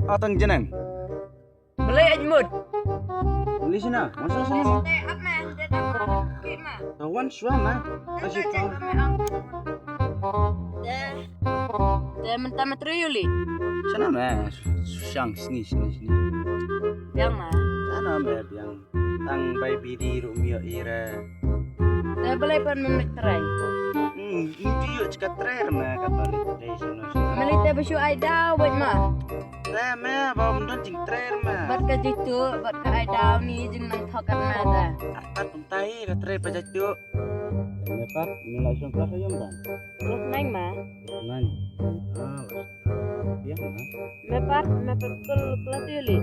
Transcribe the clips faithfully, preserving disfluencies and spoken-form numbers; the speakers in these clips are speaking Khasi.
Atang jenang. Malay ajmut. Malay sina. Masuk sini. Tawan suam ah. Asyik kau. Te mentama triuli. Sana ma. Siang sini sini sini. Biang ma. Sana ma biang. Tang bai bidi rumio ira. Te balai pan memit trai. Hmm, ini juga cakap trai ma kata ni trai sini. Mali te basu ai daw wait ma. Te ma ba mendon jing trai ma. Bat ka jitu, bat ka ai daw ni jing nang thok ma ta. Artat pun tai ra trai pa jitu. Te ma pat ni lai song kelas ayam bang. Kelas nine ma. Kelas nine. Ah, lah. Biang ma. Ma pat, ma pat kul kelas tiuli.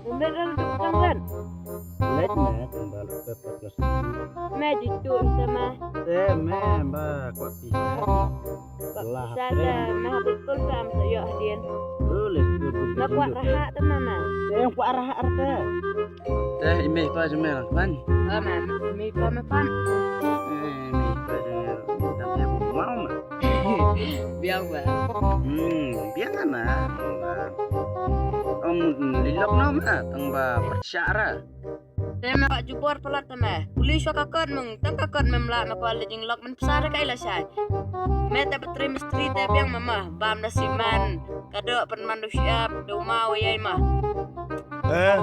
Umbet ran tu kan kan. Lek me tang ba lek pepet. Me jitu ita ma. Te me ba kwah pisa. Lah pisa te me habis kul sam sayo hadien. Lulus tu. Me kwah raha te mama. Te kwah raha arte. Te ime pa jemel kan. Ah ma, ime pa me pan. Eh, ime pa jemel. Tapi aku mau ma. Biang ba. Hmm, biang ana. Om lilok no ma tang ba persyara. Te me ka jubor pelat te me. Uli swa ka kot mung, tang ka kot mem la me ko le jing lok men pesara kai la sai. Me te petri mistri te biang mama, bam da siman. Kado pen mandu siap, do ma wayai ma. Eh.